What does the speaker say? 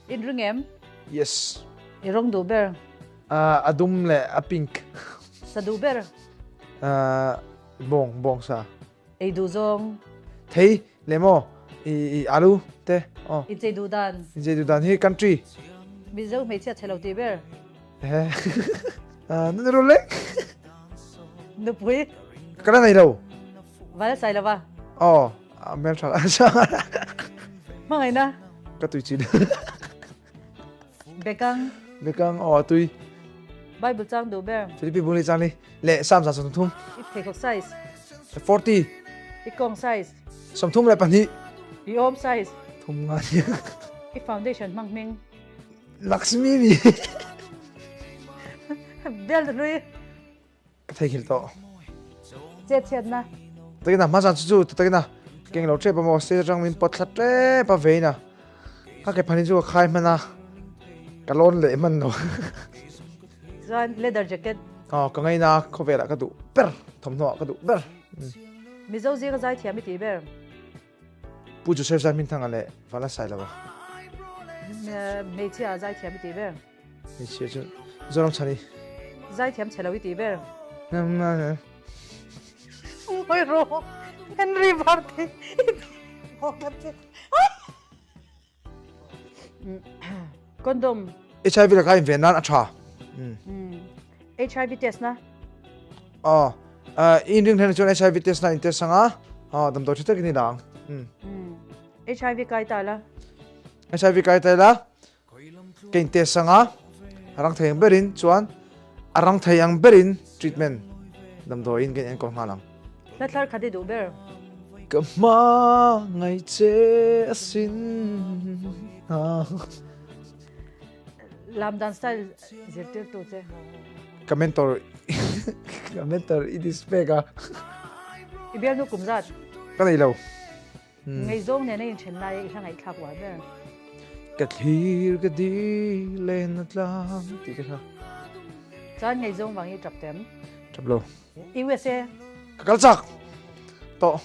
In ring em? Yes. I rawng duh ber? A dum leh a pink. Sa duh ber? Bawng, bawng sa. Ei duh zawng? Thei leh maw i alu te aw. Inchei duh dan? Inchei duh dan hi country. Mizo hmeichhia chhe lo tih ber? Nuna rul lek. Nupui? Ka la nei lo. Val sai lova? Aw, a hmel tha la. Hmangaihna? Ka tui chin. Bekang? Bekang, aw a tui. Bible chang duh ber? Philippi bung li chang li leh Psalm 130. I pheikhawk size? 40. I kawng size? 32. I awm size? Thum nga nia. I foundation hmang hming? Lakshmi mi. Bel hlui. Ka theihnghilh tawh. Chet chhiatna. Takina hma zan chu chu takina keng lo tep a maw stage atang min pawt thla tep a vein a ka ke phanin chu ka khai hman a ka lawn leh hman lo. Chuan leather jacket. Aw ka ngaina khawvel ah ka duh ber thawmhnaw ah ka duh ber. Mizo zinga zaithiam i tih ber. Pu Joseph Zaihminthanga leh Vala Sailova. Hmeichhia ah zaithiam i tih ber. Hmeichhia chu Zoram Chhani. Zaithiam chhe lo i tih ber. Ngawi rawh Henry Varte i tih. Condom. HIV laka inven nan a tha. HIV test na. Aw, i inring hlen chuan HIV test na in test anga, aw damdawi tha takin i la ang. HIV kai ta la. HIV kai ta la. Ka in test anga, a rang thei ang berin chuan a rang thei ang berin treatment damdawiin ka in enkawl nghal ang. Hla thlar khat i duh ber. Ka hma ngai che asin. Lam dan style zirtir tu che. Ka mentor ka mentor i display ka. I bialnu kum zat. Ka nei lo. Ngaihzawng nena inthen lai i hla ngaihthlak uar ber. Ka thlir ka di len a tlang tih ka hla. Chuan ngaihzawng vang hi tap tem? Tap lo. USA? Ka kal chak tawh.